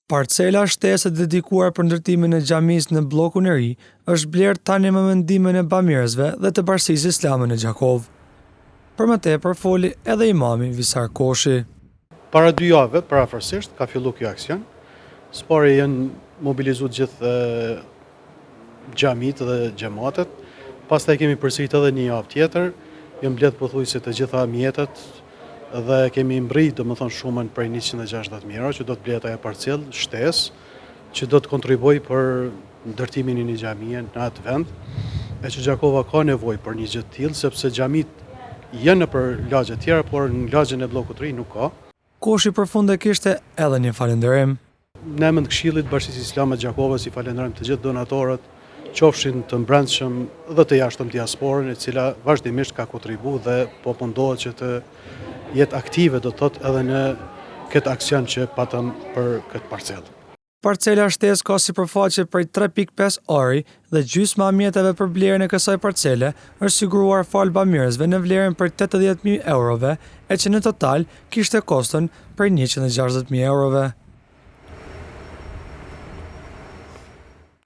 Parcela shtesë e dedikuar për ndërtimin e xhamisë në Bllokun e Ri është blerë tani më me ndihmën e bamirësve dhe të Bashkësisë Islame në Gjakovë. Për më tepër foli edhe imami Visar Koshi. Para dy javëve, përafërsisht, ka fillu ky aksion. Së pari janë mobilizu gjithë xhamitë dhe xhematet. Pastaj kemi përsërit edhe një javë tjetër, janë mbledh pothuajse të gjitha mjetet dhe kemi mbri, domethënë shumën prej 160.000 euro që do të blehet ajo parcelë shtesë që do të kontribuojë për ndërtimin e një xhamie në atë vend, e që Gjakova ka nevojë për një gjë të tillë, sepse xhamitë janë nëpër lagje tjera, por në lagjen e Bllokut të Ri nuk ka. Koshi për fund e kishte edhe një falënderim. Në emër të Këshillit të Bashkësisë Islame të Gjakovës i falënderojmë të gjithë donatorët, qofshin të mbrendshëm dhe të jashtëm diasporën e cila vazhdimisht ka kontribu dhe po mundohet që të jetë aktive do të thotë edhe në këtë aksion që patëm për këtë parcelë. Parcela shtesë ka sipërfaqe prej 3.5 ari dhe gjysma e mjeteve për blerjen e kësaj parcele është siguruar falë bamirësve në vlerën prej 80.000 eurove e që në total kishte koston prej 160.000 eurove.